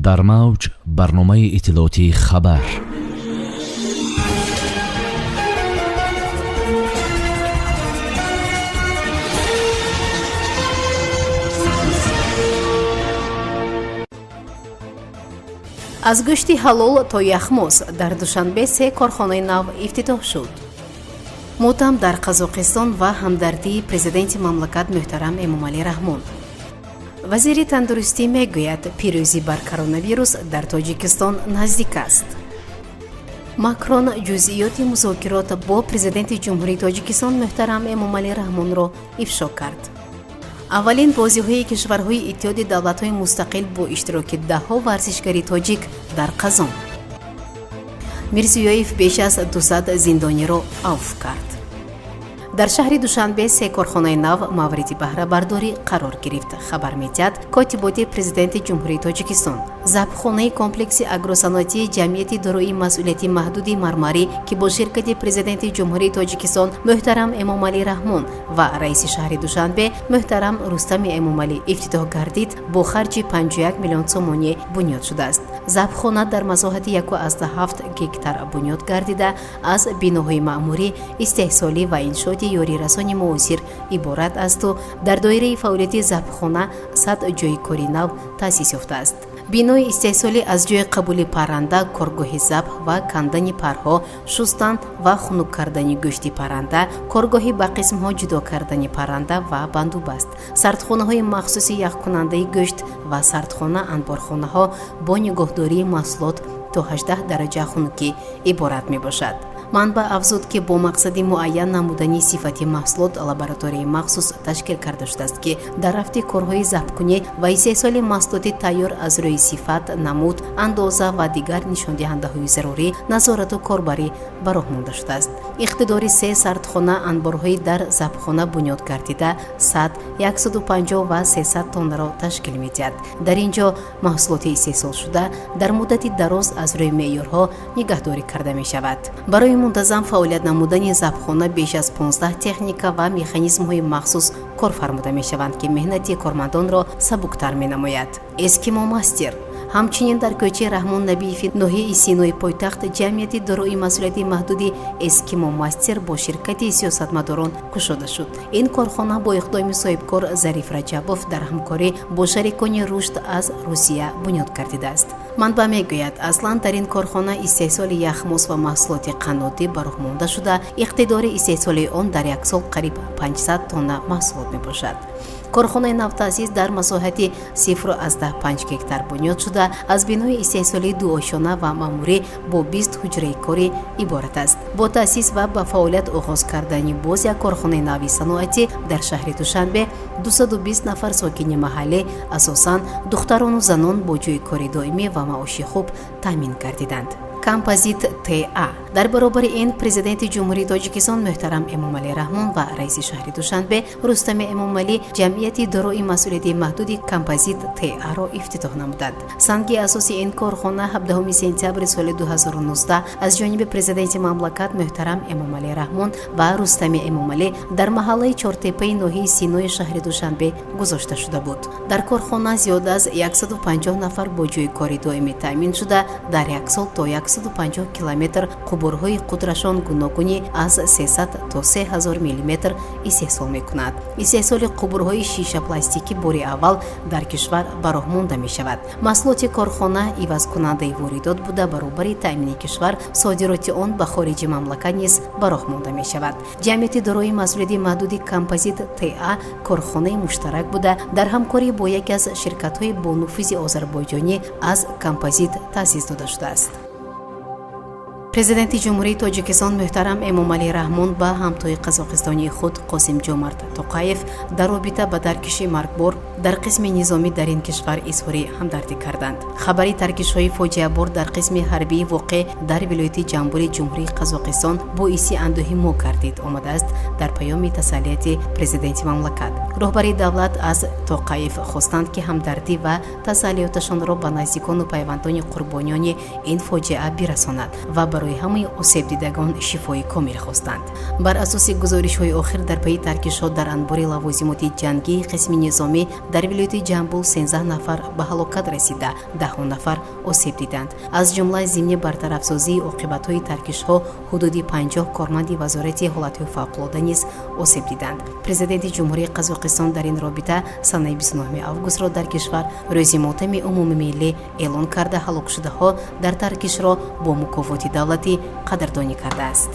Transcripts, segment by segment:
Дар мавҷ барномаи иттилоотии «Хабар». Аз гӯшти ҳалол то яхмоз: дар Душанбе се корхонаи нав ифтитоҳ шуд. Мотам дар Қазоқистон ва ҳамдардии президенти мамлакат муҳтарам Эмомалӣ Раҳмон. Вазири тандурустӣ мегӯяд, пирӯзӣ бар коронавирус дар Тоҷикистон наздик аст. Макрон ҷузъиёти музокирот бо президенти Ҷумҳурии Тоҷикистон муҳтарам Эмомалӣ Раҳмонро ифшо кард. Аввалин бозиҳои кишварҳои Иттиҳоди давлатҳои мустақил бо иштироки даҳҳо варзишгари тоҷик дар Қазон. Мирзиёев беш аз 200 зиндониро авф кард. Дар шаҳри Душанбе се корхонаи нав мавриди баҳрабардорӣ қарор гирифт, хабар медиҳад Котиботи Президенти Ҷумҳурии Тоҷикистон. Забҳхонаи комплекси агросаноатии ҷамъияти дорои масъулияти маҳдуди «Мармарӣ», ки бо ширкати Президенти Ҷумҳурии Тоҷикистон муҳтарам Эмомалӣ Раҳмон ва раиси шаҳри Душанбе муҳтарам Рустами Эмомалӣ ифтитоҳ гардид, бо харҷи 51 миллион сомонӣ бунёд шудааст. Забҳхона дар масоҳати 1,7 гектар бунёд гардида, аз биноҳои маъмурӣ, истеҳсолӣ ва иншооти ёрирасони муосир иборат асту дар доираи фаъолияти забҳхона 100 ҷойи кори нав таъсис ёфтааст. Бинои истеҳсолӣ аз ҷойи қабули парранда, коргоҳи забҳ ва кандани парҳо, шустан ва хунук кардани гӯшти парранда, коргоҳи ба қисмҳо ҷудо кардани парранда ва бандубаст, сардхонаҳои махсуси яхкунандаи гӯшт ва сардхона, анборхонаҳо бо нигоҳдории маҳсулот то 18 дараҷа хунукӣ иборат мебошад. Манбаъ афзуд, ки бо мақсади муайян намудани сифати маҳсулот лабораторияи махсус ташкил карда шудааст, ки дар рафти корҳои забҳкунӣ ва истеҳсоли маҳсулоти тайёр аз рӯи сифат, намуд, андоза ва дигар нишондиҳандаҳои зарурӣ назорату корбарӣ ба роҳ монда шудааст. Иқтидори се сардхона, анборҳои дар забҳхона бунёд гардида 100, 150 ва 300 тоннаро ташкил медиҳад. Дар ин ҷо маҳсулоти истеҳсолшуда дар муддати дароз аз рӯи меъёрҳо нигаҳдорӣ карда мешавад. Барои мунтазам фаъолият намудани забҳхона беш аз 15 техника ва механизмҳои махсус кор фармуда мешаванд, ки меҳнати кормандонро сабуктар менамояд. «Эскимо Мастер». Ҳамчунин дар кӯчаи Раҳмон Набиеви ноҳияи Синои пойтахт ҷамъияти дорои масъулияти маҳдуди «Эскимо Мастер» бо ширкати сиёсатмадорон кушода шуд. Ин корхона бо иқдоми соҳибкор Зариф Раҷабов дар ҳамкорӣ бо шарикони рушд аз Русия бунёд гардидааст. Манбаъ мегӯяд, аслан дар ин корхона истеҳсоли яхмоз ва маҳсулоти қаннодӣ ба роҳ монда шуда, иқтидори истеҳсоли он дар як сол қариб 500 тонна маҳсулот мебошад. Корхонаи навтаъсис дар масоҳати 0,5 гектар бунёд шуда, аз бинои истеҳсолии дуошёна ва маъмурӣ бо 20 ҳуҷраи корӣ иборат аст. Бо таъсис ва ба фаъолият оғоз кардани боз як корхонаи нави саноатӣ дар шаҳри Душанбе 220 нафар сокини маҳаллӣ, асосан духтарону занон, бо ҷойи кори доимӣ ва маоши хуб таъмин гардиданд. «Композит ТА». Дар баробари ин Президенти Ҷумҳурии Тоҷикистон муҳтарам Эмомалӣ Раҳмон ва раиси шаҳри Душанбе Рустами Эмомалӣ ҷамъияти дорои масъулияти маҳдуди «Композит ТА»-ро ифтитоҳ намуданд. Санги асоси ин корхона 17 сентябри соли 2019 аз ҷониби Президенти мамлакат муҳтарам Эмомалӣ Раҳмон ва Рустами Эмомалӣ дар маҳаллаи Чортепаи ноҳияи Синои шаҳри Душанбе гузошта шуда буд. Дар корхона зиёда аз 150 нафар бо ҷойи кори доимӣ таъмин шуда, дар як сол то 150 километр қубурҳои қутрашон гуногуни аз 300 то 3000 миллиметр истеҳсол мекунад. Истеҳсоли қубурҳои шишапластикӣ бори аввал дар кишвар ба роҳ монда мешавад. Маҳсулоти корхона ивазкунандаи воридот буда, баробари таъмини кишвар содироти он ба хориҷи мамлакат низ ба роҳ монда мешавад. Ҷамъияти дорои масъулияти маҳдуди «Композит ТА» корхонаи муштарак буда, дар ҳамкорӣ бо яке аз ширкатҳои бонуфузи озарбойҷонӣ аз композит таъсис дода шудааст. Президенти Ҷумҳурии Тоҷикистон муҳтарам Эмомалӣ Раҳмон ба ҳамтои қазоқистонии худ Қосимҷомарт Тоқаев дар робита ба таркиши маргбор дар қисми низомӣ дар ин кишвар изҳори ҳамдардӣ карданд. Хабари таркишҳои фоҷиабор дар қисми ҳарбии воқеъ дар вилояти Ҷамбули Ҷумҳурии Қазоқистон боиси андӯҳи мо гардид, омадааст дар паёми тасаллияти президенти мамлакат. Роҳбари давлат аз Тоқаев хостанд, ки ҳамдардӣ ва тасаллиёташонро ба наздикону пайвандони қурбониёни ин фоҷиа бирасонад ва Барои ҳамаи осебдидагон шифои комил хостанд. Бар асоси гузоришҳои охир, дар пайи таркишҳо дар анбори лавозимоти ҷангии қисми низомӣ дар вилояти Ҷамбул 13 нафар ба ҳалокат расида, даҳҳо нафар осеб диданд. Аз ҷумла, зимни бартарафсозии оқибатҳои таркишҳо ҳудуди 50 корманди Вазорати ҳолатҳои фавқулода низ осеб диданд. Президенти Ҷумҳурии Қазоқистон дар ин робита санаи 29 августро дар кишвар рӯзи мотами умумимиллӣ эълон карда, ҳалокшудаҳо дар таркишро бо мукофоти давлатӣ қадрдонӣ кардааст.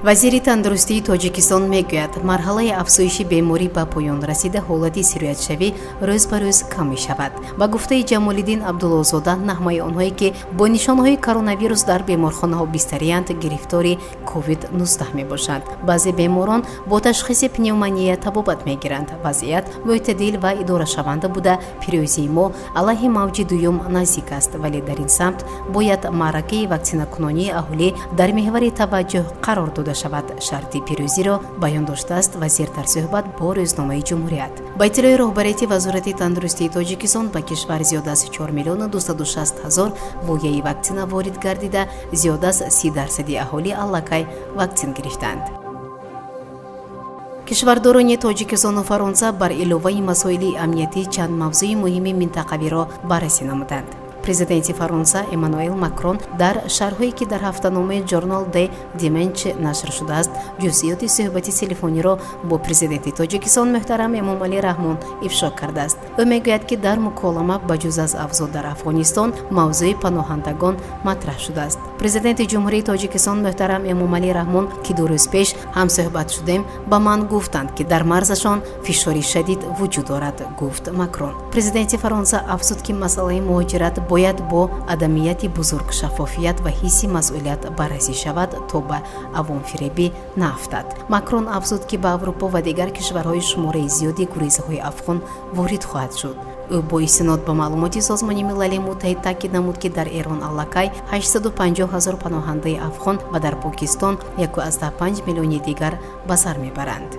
Вазири тандурустии Тоҷикистон мегӯяд, марҳалаи афзоиши беморӣ ба поён расида, ҳолати сироятшавӣ рӯз ба рӯз кам мешавад. Ба гуфтаи Ҷамолиддин Абдуллозода, на ҳамаи онҳое, ки бо нишонҳои коронавирус дар беморхонаҳо бистариянд, гирифтори COVID-19 мебошанд. Баъзе беморон бо ташхиси пневмония табобат мегиранд. Вазъият мӯътадил ва идорашаванда буда, пирӯзии мо алайҳи мавҷи дуюм наздик аст, вале дар ин самт бояд маъракаи ваксинакунонии аҳолӣ дар меҳвари таваҷҷӯҳ қарор дода шавад, шарти пирӯзиро баён доштааст вазир дар суҳбат бо рӯзномаи Ҷумҳурият. Ба иттилои роҳбарияти Вазорати тандурустии Тоҷикистон, ба кишвар зиёда аз 4 миллиону 260 ҳазор вояи ваксина ворид гардида, зиёда аз 30 дарсади аҳолӣ аллакай ваксин гирифтанд. Кишвардорони Тоҷикистону Фаронса бар иловаи масоили амниятӣ чанд мавзӯи муҳими минтақавиро баррасӣ намуданд. Президенти Фаронса Эммануэл Макрон дар шарҳое, ки дар ҳафтаномаи Journal du Dimanche нашр шудааст, ҷузъиёти суҳбати телефониро бо президенти Тоҷикистон муҳтарам Эмомалӣ Раҳмон ифшо кардааст. Ӯ мегӯяд, ки дар муколама ба ҷуз аз авзоъ дар Афғонистон мавзӯи паноҳандагон матраҳ шудааст. Президенти Ҷумҳурии Тоҷикистон муҳтарам Эмомалӣ Раҳмон, ки 2 рӯз пеш ҳамсӯҳбат шудем, ба ман гуфтанд, ки дар марзашон фишори шадид вуҷуд дорад, гуфт Макрон. Президенти Фаронса афзуд, ки масъалаи муҳоҷират бояд бо адамияти бузург, шаффофият ва ҳисси масъулият баррасӣ шавад, то ба авомфиребӣ наафтад. Макрон афзуд, ки ба Аврупо ва дигар кишварҳои шумораи зиёди гурезаҳои афғон ворид хоҳад шуд. Ӯ бо истинод ба маълумоти Созмони Милали Муттаҳид таъкид намуд, ки дар Эрон аллакай 850 ҳазор паноҳандаи афғон ва дар Покистон 1,5 миллиони дигар ба сар мебаранд.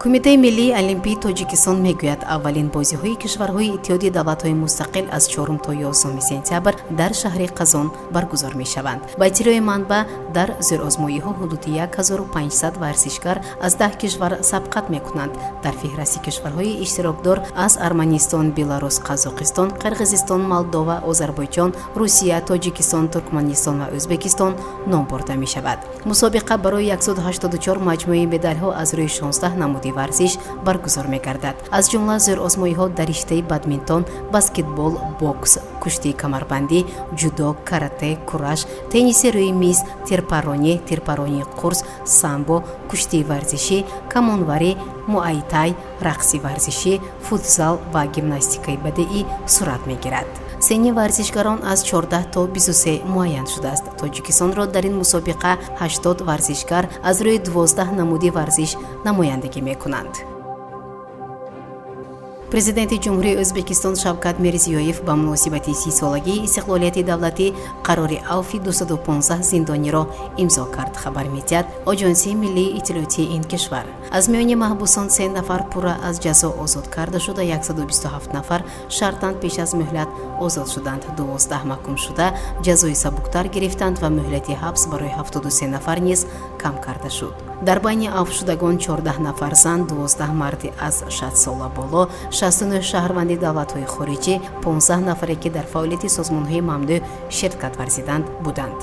Кумитаи миллии олимпии Тоҷикистон мегӯяд, аввалин бозиҳои кишварҳои Иттиҳоди давлатҳои мустақил аз 4 то 11 сентябр дар шаҳри Қазон баргузор мешаванд. Ба иттилои манбаъ, дар зӯрозмоиҳо ҳудуди 1500 варзишгар аз 10 кишвар сабқат мекунанд. Дар феҳрасти кишварҳои иштирокдор аз Арманистон, Беларус, Қазоқистон, Қирғизистон, Молдова, Озарбойҷон, Русия, Тоҷикистон, Туркманистон ва Ӯзбекистон ном бурда мешавад. Мусобиқа барои 184 маҷмӯи медалҳо аз рӯи 16 намуди варзиш баргузор мегардад. Аз ҷумла зӯрозмоиҳо дар риштаи бадминтон, баскетбол, бокс, куштии камарбандӣ, ҷудо, карате, кураш, тенниси рӯи миз, тирпаронӣ, тирпаронии қурс, самбо, куштии варзишӣ, камонварӣ, муайтай, рақси варзишӣ, футзал ва гимнастикаи бадеӣ сурат мегирад. Синни варзишгарон аз 14 то 23 муайян шудааст. Тоҷикистонро дар ин мусобиқа 80 варзишгар аз рӯи 12 намуди варзиш намояндагӣ мекунанд. Президенти Ҷумҳурии Ӯзбекистон Шавкат Мирзиёев ба муносибати 30-солагии истиқлолияти давлатӣ қарори авфи 215 зиндониро имзо кард, хабар медиҳад Оҷонсии миллии иттилоотии ин кишвар. Аз миёни маҳбусон се нафар пурра аз ҷазо озод карда шуда, 127 нафар шартан пеш аз муҳлат озод шуданд, 12 маҳкумшуда ҷазои сабуктар гирифтанд ва муҳлати ҳабс барои 73 нафар низ кам карда шуд. Дар байни авфшудагон 14 нафар зан, 12 марди аз 60 сола боло, 69 шаҳрванди давлатҳои хориҷӣ, 15 нафаре, ки дар фаъолияти созмонҳои мамнӯъ ширкат варзиданд, буданд.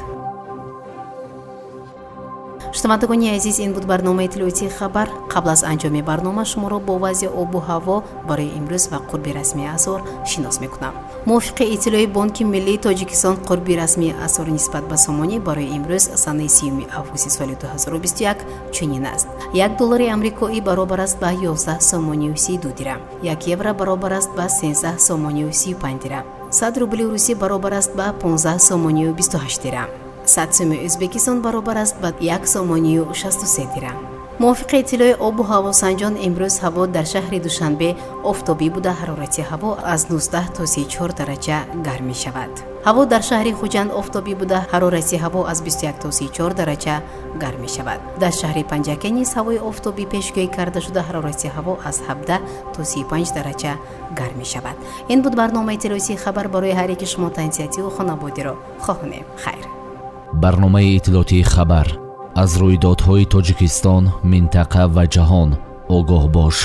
Шунавандагони азиз, ин буд барномаи иттилоотии «Хабар». Қабл аз анҷоми барнома шуморо бо вазъи обу ҳаво барои имрӯз ва қурби расмии асъор шинос мекунам. Мувофиқи иттилои Бонки миллии Тоҷикистон, қурби расмии асъор нисбат ба сомонӣ барои имрӯз, санаи 30 августи соли 2021, чунин аст: 1 доллари амрикоӣ баробар аст ба 11 сомонию 32 дирам, 1 евро баробар аст ба 13 сомонию 35 дирам, 100 рубли русӣ баробар аст ба 15 сомонию 28 дирам, 100 суми Ӯзбекистон баробар аст ба 1 сомонию 63 дирам. Мувофиқи иттилои обу ҳавосанҷон, имрӯз ҳаво дар шаҳри Душанбе офтобӣ буда, ҳарорати ҳаво аз 19 то 34 дараҷа гарм мешавад. Ҳаво дар шаҳри Хуҷанд офтобӣ буда, ҳарорати ҳаво аз 21 то 34 дараҷа гарм мешавад. Дар шаҳри Панҷакент низ ҳавои офтобӣ пешгӯӣ карда шуда, ҳарорати ҳаво аз 17 то 35 дараҷа гарм мешавад. Ин буд барномаи иттилоотии «Хабар». Барои ҳар яки шумо тансиҳативу хонободиро хоҳонем. Хайр. Барномаи иттилоотии «Хабар». Аз рӯйдодҳои Тоҷикистон, минтақа ва ҷаҳон огоҳ бош.